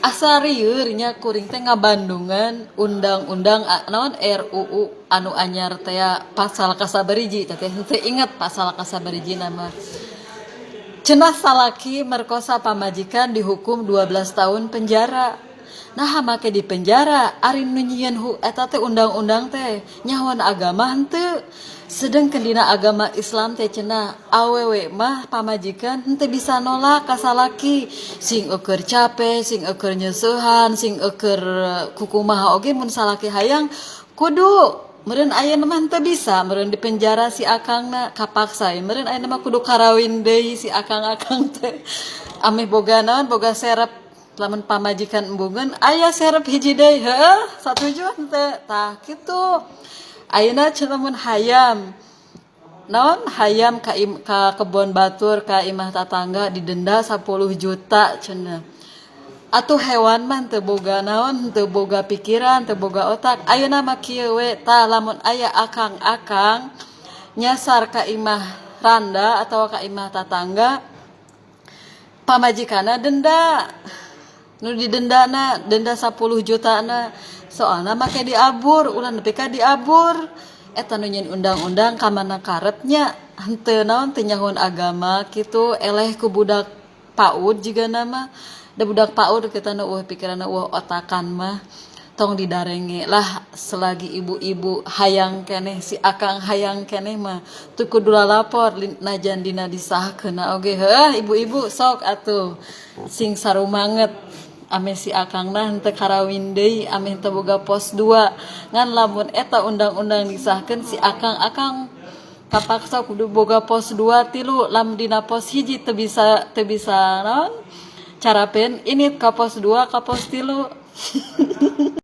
Asa rieur nya kuring teh ngabandungan undang-undang naon RUU anu anyar teh pasal kasabariji teh, henteu inget pasal kasabariji nama. Cenah salaki merkosa pamajikan dihukum 12 tahun penjara. Nah, make di penjara? Ari nu nyieun eta teh undang-undang teh nyahoan agama henteu? Sedengkeun dina agama Islam teh cenah awewe mah pamajikan henteu bisa nolak ka salaki, sing eueur cape, sing eueur nyeuseuhan, sing eueur kukumaha oge, mun salaki hayang kudu. Meureun ayeuna mah henteu bisa meureun di penjara si akangna, kapaksa meureun ayeuna mah kudu karawin deui si akang-akang teh ameh boga naon, boga serep. Lamun pamajikan embungeun, aya serep hiji deui. Heuh, satuju henteu? Tah kitu. Ayeuna cenah mun hayam naon, hayam ka kebon batur, ka imah tatangga, didenda 10 juta cenah. Atuh hewan mah teu boga naon, teu boga pikiran, teu boga otak. Ayeuna mah kieu we tah, lamun aya akang-akang nyasar ka imah randa atau ka imah tatangga, pamajikanna denda, nu didendana denda 10 juta na, soalna make diabur, ulah nepi ka diabur. Eta nu nyieun undang-undang ka mana karepnya? Henteu naon, teu nyahoan agama kitu. Eleh ku budak PAUD jigana mah da, budak PAUD kita nu euweuh pikiranna, euweuh otakan mah. Tong didarenge lah. Selagi ibu-ibu hayang keneh, si akang hayang keneh mah teu kudu lalapor, najan dina disahkeunna oge. Heuh, ibu-ibu, sok atuh sing sarumanget ameh si akangna henteu karawin deui, ameh teu boga pos 2. Ngan lamun eta undang-undang disahkeun, si akang-akang kapaksa kudu boga pos 2 tilu. Lamun dina pos hiji teu bisa, teu bisa naon carapen, ini ka pos 2, ka pos 3.